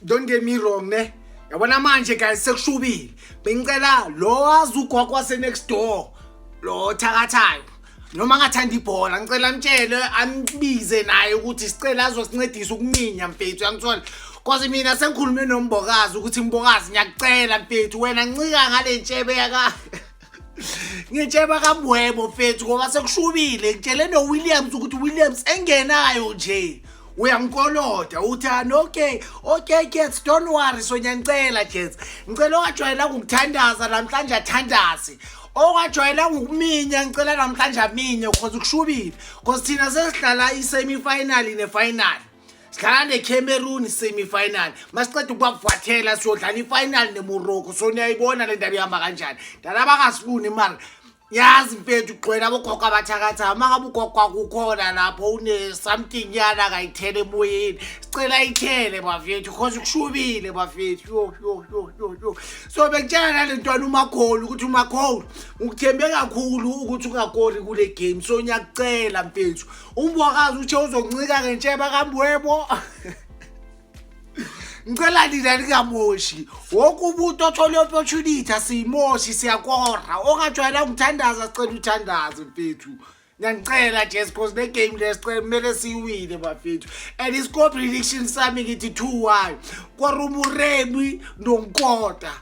Don't get me wrong, ne. Yabona manje guys, sekushubile. Bengicela lo wazi ugogo wase next door, lo thakathayo. Noma angathanda ibhola, ngicela amtshele, ambize naye ukuthi sicela azosincedisa ukuminya, mfethu, uyangithola? 'Cause mina sengikhulume noMbokazi ukuthi, "Mbokazi, ngiyakucela mfethu, wena ncika ngale ntshebe yaka ngitsheba kaMbeumo, mfethu, ngoba sekushubile." Ngitshele noWilliams ukuthi, "Williams, engenayo nje uyangikolota." Uthi, "Okay gents, don't worry." So ngiyanicela gents, ngicela ongajwayelanga ukuthandaza namhlanje athandaze, ongajwayelanga ukuminya ngicela namhlanje aminye, 'cause kushubile, 'cause thina sesihlala i-semi-final ne-final. Sidlala ne-Cameroon semi-final, masiceda ukubavuathela siyodlala i-final neMorocco. So niyayibona le ndaba ihamba kanjani. Dala bangasifuni, mara yazi mfethu, ugcwele abogogo abathakatha. Uma ngabe ugogo akukhona lapho une-something yana akayithele emoyeni, sicela ayithele bafethu, 'cause kushubile bafethu. Yo yo yo yo yo. So bengitshela nale ntwana uMakholi ukuthi, "Umakholi, ngikuthembe kakhulu ukuthi ungakori kule game." So ngiyakucela mfethu, uMbokazi uthe uzokuncika ngentsheba kaMbeumo. Ngicela nina ningamoshi. Wonke umuntu othola i-opportunity, asiyimoshi, siyakora. Ongajwayelanga ukuthandaza, sicela uthandaze mfethu. Ngiyanicela nje, 'cause le game le sicela kumele siyiwine bafethu. And i-score prediction sami ngithi 2-1, kora uMoremi noNkota.